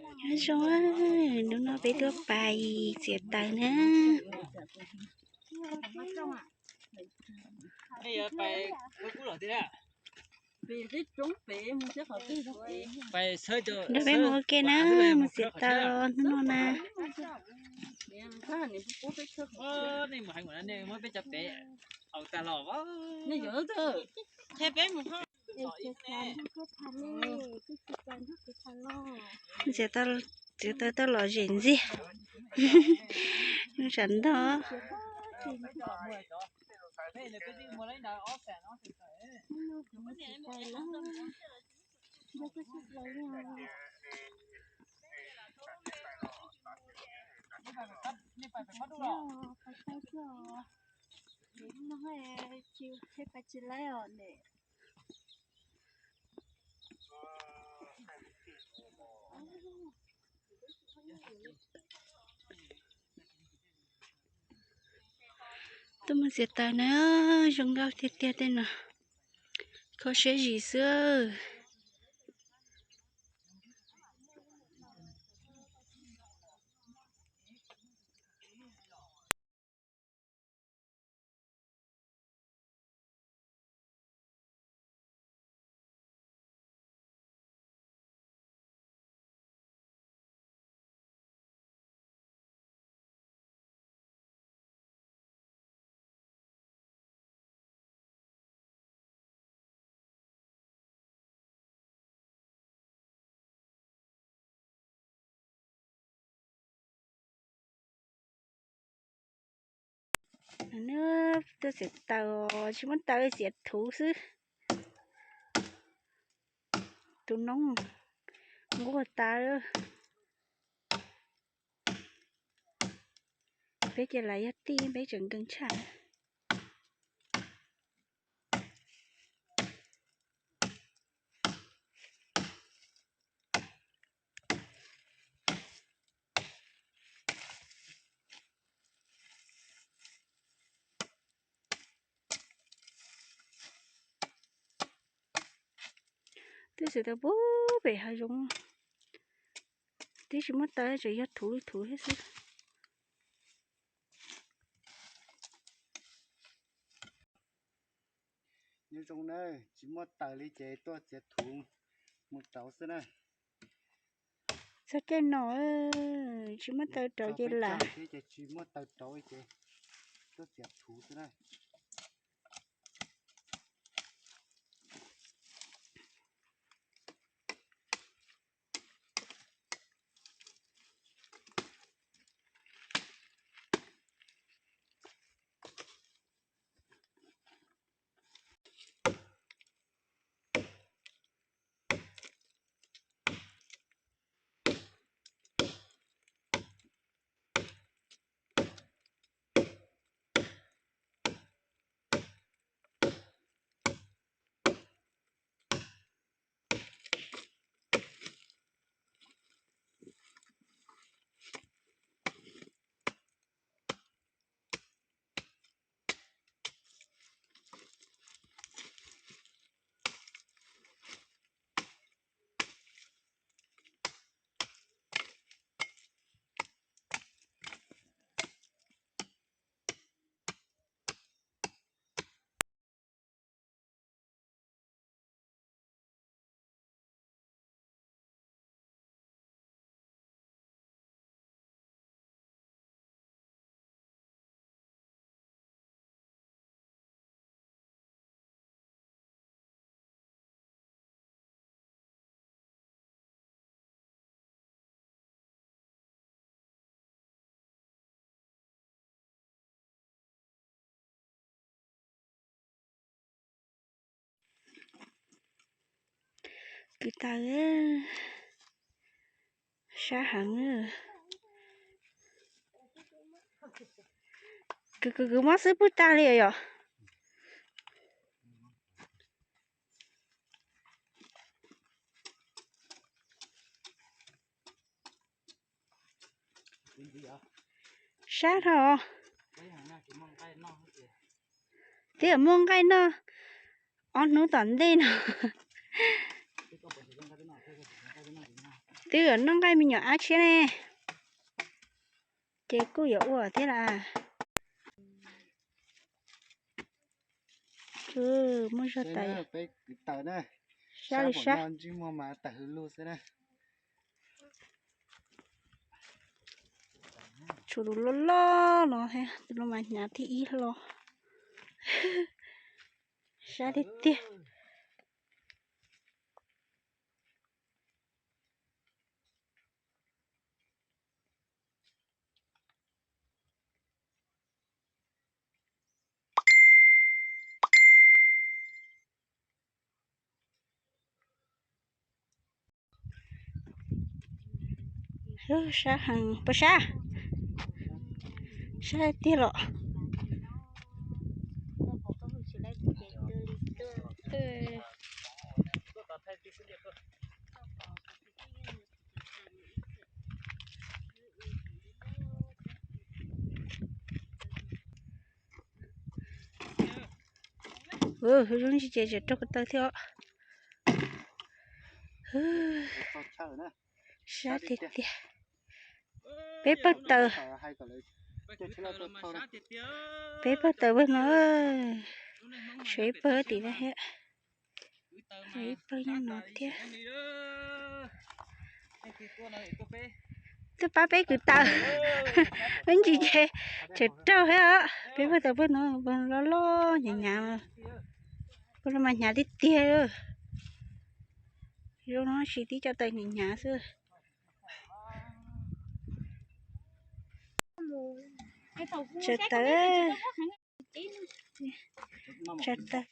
Nyob zoo, hnub no peb tuaj pais txiav taws na. Nrog peb mus ua ke na, mus txiav taws hnub no na. Txiav taws tau lom zem ntxiag. Tsam ntog. Tuaj mus txiav taws na, zoo nkauj tiag tiag tej no. Kho siab zim xwb. Tuaj txiav taws, tsis muaj taws txiav thuv xwb. Tus noob nquag tas. Peb ces lam yog tij peb tseem nkees tshaj. Twb txiav tau pub pem hav zoov, twb tsis muaj taws tseem yog thuv li thuv thiab xwb. Nyob zoo na, tsis muaj taws li ces tuaj txiav thuv mus rauv xwb na. Txog caij no tsis muaj taws rauv ces lam, tsis muaj taws rauv ces tuaj txiav thuv xwb na. Kwv taws, sab heev. Kwv kwv kwv mob xwb pwg tag li yom. Sab dhau. Twb muaj nqaij noj ob hnub tom ntej no. Twb yuav noj nqaij me nyuam ab tshiab ne, ces kuj yuav ua thiab las. Muaj zog tas, sab li sab. Tshuav tus loj loj no thiab, tus no mas hnyav thib ib hlo. Sab tiag tiag. Sab heev, puas sab? Sab tiag los. Zoo ntsis ces tseem raug ko taw thiab os. Sab tiag tiag. Peb pawg taws, peb pawg taws pawg no, tshuav ib pawg tim no thiab, ib pawg nyob no thiab. Twb pab peb kwv taws, ib ntsis ces tseem raug thiab os. Peb pawg taws pawg no, pawg loj loj hnyav hnyav, pawg no mas hnyav tiag tiag. Zoo no tsis tib co taws hnyav hnyav xwb. Tsaws taws, tsaws taws.